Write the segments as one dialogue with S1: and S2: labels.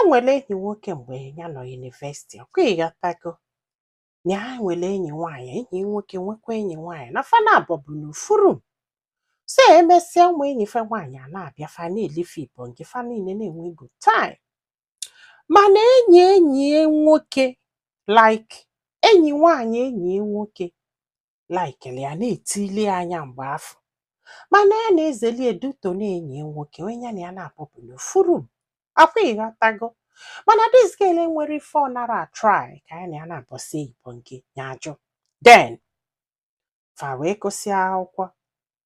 S1: Nwere enyi nwoke mgbe ya nọ university. Ọkwa ịghọtago na ya nwere enyi nwaanyị, enyi nwoke nwekwa enyi nwaanyị, na fa na-abọ bụ n'ofu room. So emesịa, ụmụ enyi fe nwaanyị a na-abịa, fa na-elife ibongi, fa niile na-enwe good time. Mana enyi enyi ya nwoke, like enyi nwaanyị enyi ya nwoke, likeli ya, na-etili ya anya mgbe afọ, mana ya na-ezeli eduto na enyi ya nwoke, onye ya na ya na-abọbụ n'ofu room. Akwa ịghọtago? Mana this girl enwere ife ọ nara try ka ya na ya na-abọsi ibongi, ya ajụ. Then fa wee gụsịa akwụkwọ,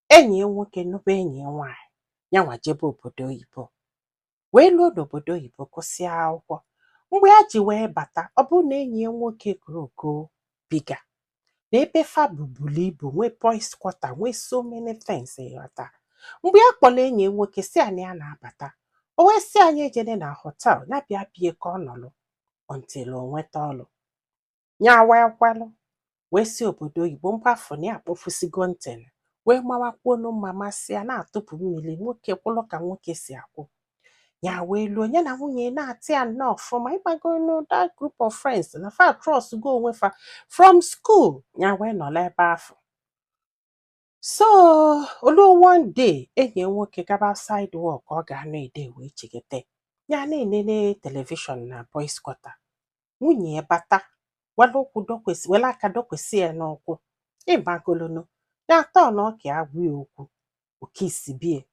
S1: enyi ya nwoke nụba enyi ya nwaanyị, ya nwa jebe obodo oyibo, wee luo n'obodo oyibo, gụsịa akwụkwọ. Mgbe ya ji wee bata, ọ bụrụ na enyi ya nwoke grogo biga na ebe fa bubulu ibu, nwee boys quarter, nwee so many things. Ịghọta? Mgbe ya kpọrọ enyi ya nwoke, si ya na ya na-abata, o wee sị anyị ejene na hotel, ya bịa bie ka ọ nọlụ until o nweta ọlụ. Ya wee kwelụ, wee si obodo oyibo mgbafụ na ya akpọfusigo ntị, wee mawakwuonu mma, masị ya na-atụpụ mmiri, nwoke kwụlụ ka nwoke si akwụ. Ya wee luo, ya na nwunye na-atị ya nnọọ ọfụma. Ịgbagonu that group of friends na fa trust go onwe fa from school. Ya wee nọrọ ebe afọ. So oluo, one day, enyi ya nwoke gaba outside work, ọ ga-anọ ede wee chigete, ya na-enene television na boys quarter. Nwunye ya bata, were ụkwụ dokwesị, were aka dokwesị ya n'ụkwụ. Ịgbagolonu ya atọ na ọka agwa ya okwu oke isi bie,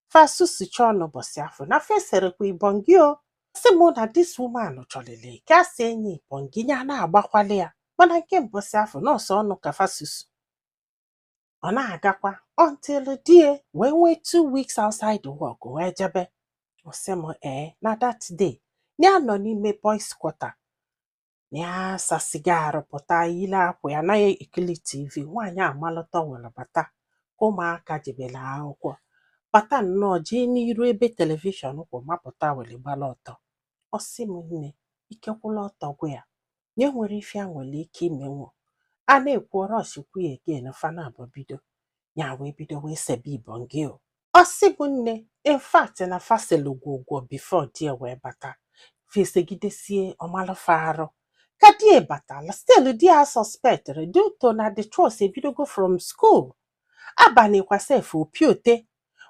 S1: fa susucha ọnụ. Ụbọchị afọ na feserekwa ibongi o sị mụ na this woman chọrịrị ka a sị enyi ibongi, ya na-agbakwali ya. Mana nke mbọsị afọ nọọsụ ọnụ ka fa susu, ọ na-agakwa until die wee nwee 2 weeks outside work, wee jebe. Ọ sị m ee, na that day na ya nọ n'ime boys quarter, na ya sasigo arụ, pụta, yile akwa ya, anaghị ekili TV. Nwaanyị amalụ towel bata ka ụmụaka jebere akwụkwọ, bata nnọọ, jee n'iru ebe television kwụ, mapụta were gbala ọtọ. Ọ sị m nne, ike kwụla ọtọ gwụ ya, na enwere ife a nwere ike imenwu. A na-ekwu ọrọshikwu ya again, fana abụọ bido, ya wee bido wee sebe ibongi o. Ọ sị bụ nne, in fact, na fasịlụ gwogwo before die wee bata, fesegidesie ọmalụfa arụ. Ka die batala, still di ya suspectịrị due to na the trust ebidogo from school. Abanịkwa sef opiote,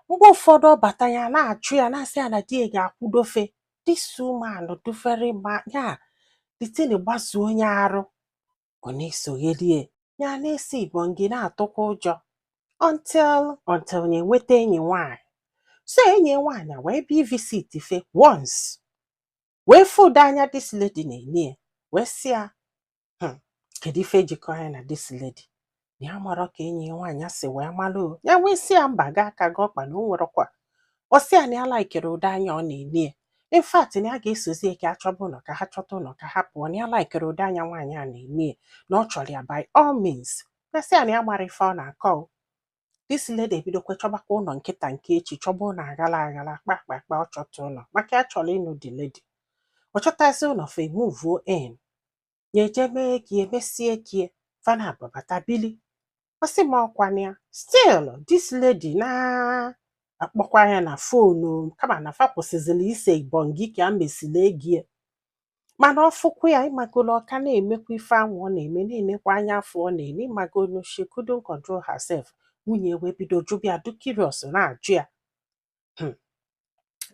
S1: mgbe ụfọdụ ọ bata, ya na-achụ ya, na-asị ya na di ya ga-akwụdofe this woman do very ma ya, the thing gbazuo onye arụ, ọ na-esogherie ya, na-ese ibongi, na-atụkwa ụjọ until ya enweta enyi nwaanyị. So enyi ya nwaanyị wee bịa visit fe once, wee fụdo anya this lady na-enye ya, wee sị ya, kedu ife jikọ ya na this lady?" Na ya marọ ka enyi ya nwaanyị si wee malụ o. Ya wee sị ya mba, gaa aka gị ọkpa na o nwerekwa. Ọ sị ya na ya likere ụdị anya ọ na-enye ya, in fact, na ya ga-esozi ya ka a chọba ụlọ, ka ha chọta ụlọ, ka ha pụọ, na ya likere ụdị anya nwaanyị a na-enye ya, na ọ chọrọ ya by all means. Na sị ya na ya mara ife ọ na-akọ o. This lady ebidokwa chọbakwa ụlọ nkịta nke echi, chọba ụlọ aghala aghala, akpa akpa akpa, ọ chọta ụlọ maka ya chọrọ ịnụ the lady. Ọ chọtazi ụlọ, fa move in, ya eje mee ka emesie kie, fana ababata bili. Ọ sị m ọkwa ya, still this lady na akpọkwa ya na phone, kama na fa kwụsịzịrị ise ibongi ka a mesịrị egie. Mana ọ fụkwa ya, ịmagolo, ọka na-emekwa ife ahụ ọ na-eme, na-enekwa anya afọ ọ na-ene. Ịmagolo, she couldn't control herself. Nwunye wee bido jụba ya, dị curious, na-ajụ ya.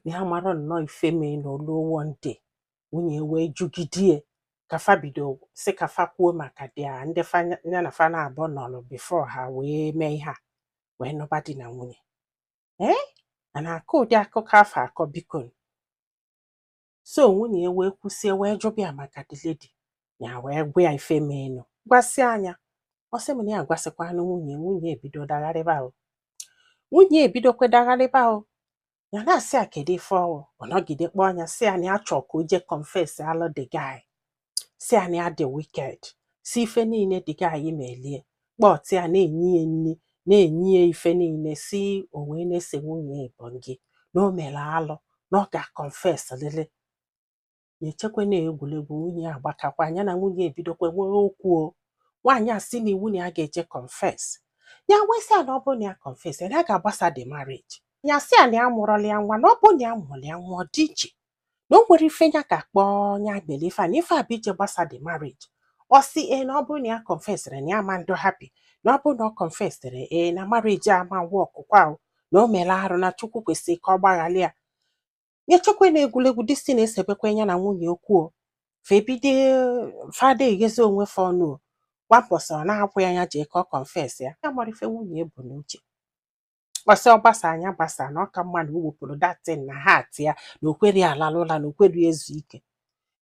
S1: Ya mara nnọọ ife mee na oluo. One day, nwunye wee jụgidie ka fa bido sị ka fa kwuo maka dia ndị fa ya na fa na-abụọ nọrọ before ha wee mee ihe a, wee nụba di na nwunye. Ee, a na-akọ ụdị akụkọ afọ akọ, biko. So nwunye ya wee kwụsie, wee jụba ya maka the lady. Ya wee gwa ya ife meenụ, gwasịa anya. Ọ sị m na ya agwasịkwanụ nwunye. Nwunye ebido dagharịba o, nwunye ebidokwe dagharịba o. Ya na-asị ya kedu ife ọwụ. Ọ nọgide kpọọ ya, sị ya na ya chọọ ka o jee confess alụ the guy, si ya na ya dị wicked, si ife niile the guy melie, kpọtụ ya, na-enye ya nri, na-enye ya ife niile, si o wee na-ese nwunye ya ibongi, na o mere alụ, na ọ ga-confess lele. Ya echekwa na egwuregwu. Nwunye ya agbakakwa ya na nwunye ebidokwe nwee okwu o. Nwaanyị a sị na iwu na ya ga-eje confess. Ya wee sị ya na ọ bụrụ na ya confess, ya ga-agbasa the marriage. Ya sị ya na ya mụrụla ya nwa, na ọ bụrụ na ya mụrụ ya nwa, ọ dị iche, Na o nwere ife ya ga-akpọ ya mere ife a, na ife a bụ ije gbasa the marriage. Ọ sị ee, na ọ bụrụ na ya confessịrị, na ya ama ndụ happy, na ọ bụrụ na ọ confessịrị, ee, na marriage ama work kwa o, na o mere arụ, na Chukwu kwesịrị ka ọ gbaghalị ya. Nyechekwa na egwuregwu disi na-esebekwa ya na nwunye okwu o, fa ebido fada eghezi onwe fa ọnụ o. Kwa mbọsị ọ na-akwụ ya, ya jee ka ọ confess ya. Ya mara ife nwunye bụ n'uche. Ọsị ọ gbasa anya gbasa, na ọ ka mma na o wepụrụ datin na heart ya, na o kwere ya alalụ ụla, na o kwere ya ezu ike.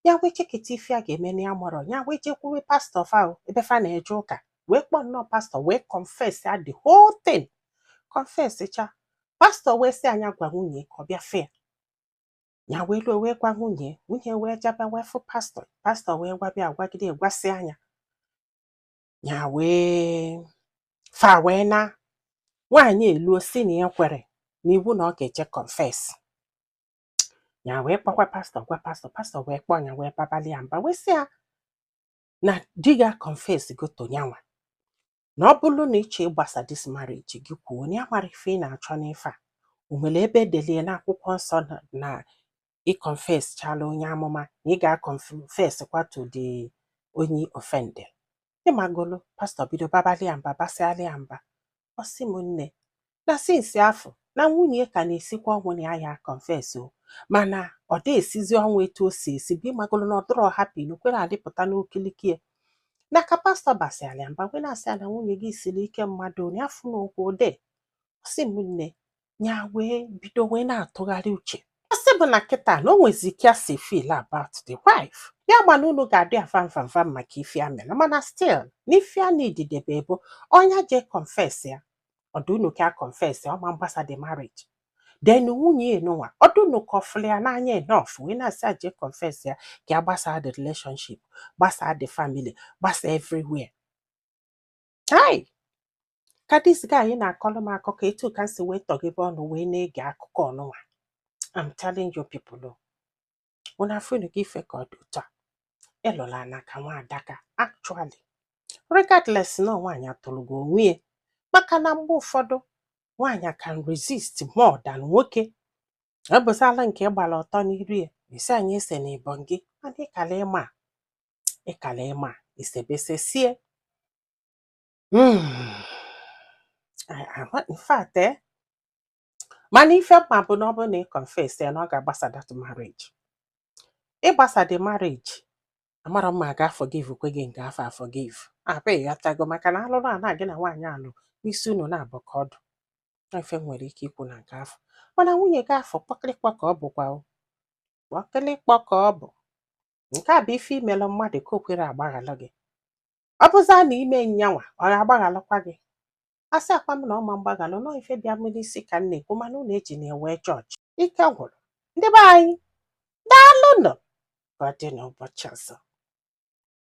S1: Ya wee cheketa ife a ga-eme na ya mọrọ. Ya wee jekwuwe pastọ fa o, ebe fa na-eje ụka, wee kpọọ nnọọ pastọ, wee confess ya the whole thing. Confess cha, pastọ wee sị anya gwa nwunye ka ọ bịa fee ya. Wee luo, wee gwa nwunye. Nwunye wee jebe, wee fụ pastọ. Pastọ wee gwabịa, gwagide, gwasị anya ya, wee fa wee na nwaanyị eluo, si na ya kwere n'iwu na ọ ga-eje confess. Ya wee kpọkwa pastọ, gwa pastọ. Pastọ wee kpọọ ya, wee babalị ya mba, wee sị ya na di ga confess goto nyanwa, na ọ bụrụ na ịchọ ịgbasa this marriage, gị kwuo na ya mara ife ị na-achọ n'ife a. O nwere ebe edelie n'akwụkwọ nsọ na ị confess chala onye amụma, na ị ga-confess kwa to the onye offended? Ịmagolo, pastọ bido babalị ya mba, basịalị ya mba. Ọ sị m nne, na since afọ na nwunye ka na-esikwa ọnwụ na ya ya confess o, mana ọ dị esizi ọnwụ etu o si esi bụ. Ịmagolo, na ọ dịrọ happy, na okwere adịpụta n'okiliki ya. Na ka pastọ basịalị ya mba, wee na-asị ya na nwunye gị siri ike mmadụ, na ya fụ na okwu ode. Ọ sị m nne, ya wee bido wee na-atụgharị uche. Ọ sị bụ na kịta na o nwezi ike si feel about the wife ya, ma na unu ga-adị avam vam vam maka ife ya mere, mana still na ife a na-edidebe bụ ọnya jee confess ya. Ọdụ unu ka confess ya, ọma mgbasa the marriage? Then nwunye enunwa, ọdụ unu ka ọfụlụ ya n'anya enough wee na-asị a jee confess ya, ka ya gbasaa the relationship, gbasaa the family, gbasa everywhere? Hai, ka this guy na-akọrọ m akụkọ etu ka m si wee tọgebe ọnụ wee na-ege akụkọ ọnụnwa. I'm telling you people o, unu afụnụ gị ife ka ọ dị otu a ịlụla na ka nwa adaka. Actually, regardless na nwaanyị atụrụ gị onwe ya, maka na mgbe ụfọdụ nwaanyị can resist more than nwoke. Ọ bụzala nke gbara ọtọ n'iru ya, esi anyị ese na ịbọn gị, mana ịkala ịma, ịkala ịma isebesesie. In fact, mana ife mma bụ na ọ bụrụ na ị confess ya, na ọ ga-agbasa that marriage. Ịgbasa the marriage, amara mma ga forgive kwe gị nke afọ a forgive abụ, ịghọtago? Maka na alụrụ a na gị na nwaanyị alụ n'isi unu na-abụ ka ọdụ. Ife m nwere ike ikwu na nke afọ, mana nwunye gị afọ kpọkịrịkpọ ka ọ bụkwa o, kpọkịrịkpọ ka ọ bụ. Nke a bụ ife imelụ mmadụ ka o kwere agbaghalụ gị. Ọ bụza na ime nyanwa, ọ ga-agbaghalụkwa gị? Asị akwa m na ọma mgbaghalụ nọọ. Ife bịa m n'isi ka m na-ekwu, mana unu eji na-ewe jọji. Ike gwụrụ ndị be anyị. Daalụnụ, ka ọ dị n'ụbọchị ọzọ.